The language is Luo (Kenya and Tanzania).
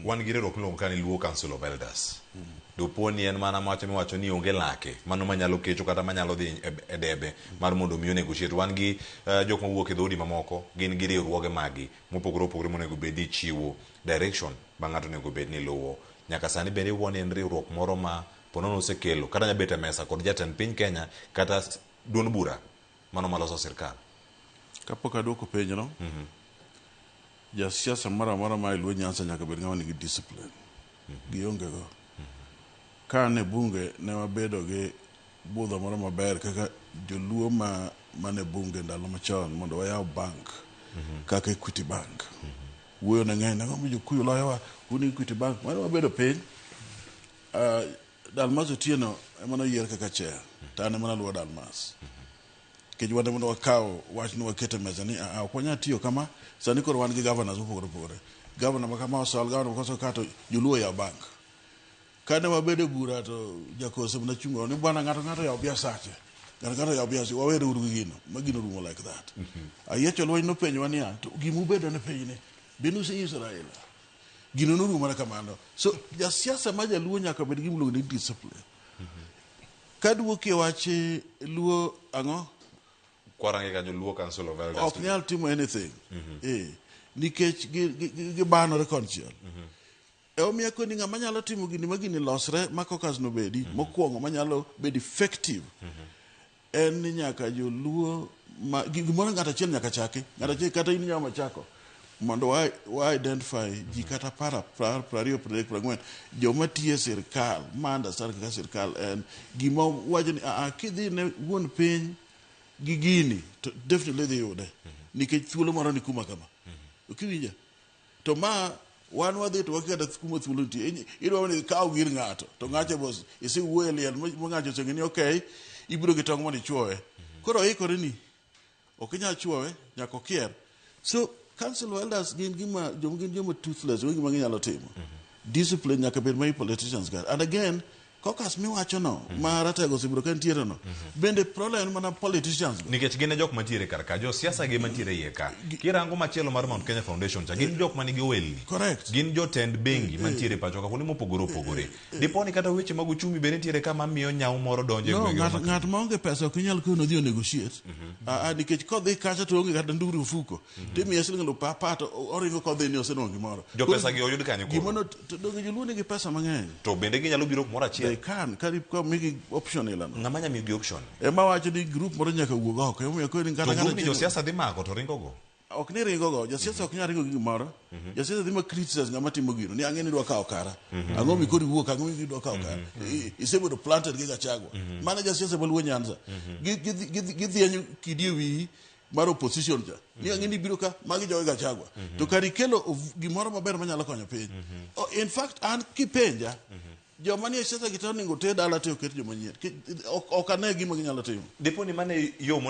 Wan gi riwruok miluongo ka ni Luo Council of Elders. Dopo ni en mana mawacho miwacho ni onge lake mano manyalo kecho kata manyalo dhi e debe mar mondo mi onegotiate. Wan gi jok mawuok e dhoudi mamoko, gin gi riwruoge maggi mopogore opogore monego bed ni chiwo direction ma ng'ato onego bed ni luwo. Nyaka sani bende iwuo ni en riwruok moro ma ponono osekelo kata nyalo bet e mesa kod jatend piny Kenya kata duond bura mano maloso sirkal. Kapok aduoko penjono, jasiasa moro amora ma e Luo Nyanza nyaka bed ng'ama nigi discipline. Gionge go. Ka an e bunge ne wabedo gi budho moro maber kaka joluo ma mane bunge ndalo machon mondo wayaw bank kaka Equity Bank. Wuoyo ne ng'eny, nang'o jokuyu loyowa, un Equity Bank. Mane wabedo piny, Dalmas Otieno ema noyier kaka chair, to an ema naluwo Dalmas. Nikech wan ema wakawo wach ni waketo e mesa ni ok wanyal tiyo kama, sani koro wan gi governors mopogore opogore. Governor ma kama osol, governor ma kama osol to joluo oyawo bank. Kane wabedo e bura to jakose mana chungo ni bwana ng'ato ng'ato oyawo biasache. Ng'ato ng'ato oyawo biasache, wawere uru gi gino. Ma gino orumo like that. Ayiecho lweny nopenjowa niya, to gimubedo ne piny ni, be nusenyiso Raila? Gino norumo mana kamano. So jasiasa ma jaluo nyaka bed gi gima iluongo ni discipline. Kaduoki e wach luo ang'o? Kwarange kanyo Luo Council of Elders. Ok nyal timo anything. Nikech gibanore konchiel. Emomiyo akoni ng'ama nyalo timo gini ma gini losre ma caucus no bedi mokwongo manyalo bedo effective en ni nyaka joluo ma gimoro ng'ato achiel nyaka chaki, ng'ato achiel kata in inyalo machako mondo wa identify ji kata 10, 20, 30, 40 joma tiyo e sirkal ma understand kaka sirkal en gima wacho ni kidhi ne wuon piny gi gini to definitely idhi yude nikech thuolo moro ni kuma kama. Ok iwinja? To ma wan wadhi to wakia kata kuma thuolo nitie. Idwa ni ikaw gir ng'ato to ng'acha bos isewuoyo e liel ma ng'acho oseng'e ni okay ibiro gi tong' mondo ichuowe. Koro oikore ni ok inyal chuowe nyaka okier. So council of elders gin gima joma gin joma toothless, onge gima ginyalo timo. Discipline nyaka bed ma politicians ga. And again, caucus miwacho no ma Ratego osebedo ka nitiere no bende problem en mana politicians go. Nikech gin e jok mantiere kar ka, josiasa gi mantiere iye ka. Kirango machielo mar Mount Kenya Foundation cha, gin jok manigi ohelni. Correct. Gin jotend bengi mantiere pacho ka kuonde mopogore opogore. Dipo ni kata weche mag uchumi be nitiere ka mamiyo nyawo moro donjo e No, gwenge ng'at ma ng'at maonge pesa ok inyal kono odhi o negotiate. Nikech kodhi kacha to onge kata nduru e ofuko. Timiye siling 10,000 to oringo kodhi ni osenwang'o gimoro. Jo pesa gi oyud kanyo koro? Gimono to donge joluo nigi pesa mang'eny. To bende ginyalo biro kumoro They achiel. can ka migi option ilano. Ng'ama nya miyogi option? Ema wacho ni group moro nyaka wuog oko. Emomiyo koro ni To kata group ni ng'ato josiasa dhi mako to ringo go. Ok ni ringo go, jasiasa ok nyal ringo gi gimoro. Jasiasa dhi ma criticize ng'ama timo gino ni ang'e ni idwa kawo kara. Ang'o mikoro iwuok, ang'o idwa kawo kara. Isebedo planted gi Gachagua. Mano jasiasa maluo Nyanza. Gidhienyo kidi e wiyi mar opposition cha. Ni ang'e ni ibiro ka magi joge Gachagua. To kar ikelo gimoro maber manyalo konyo piny. Oh, in fact an kipenja joma nie siasa gi te onego oter dala te oket joma nyien. Ok ane gima ginyalo timo. Dipo ni mano e yo monego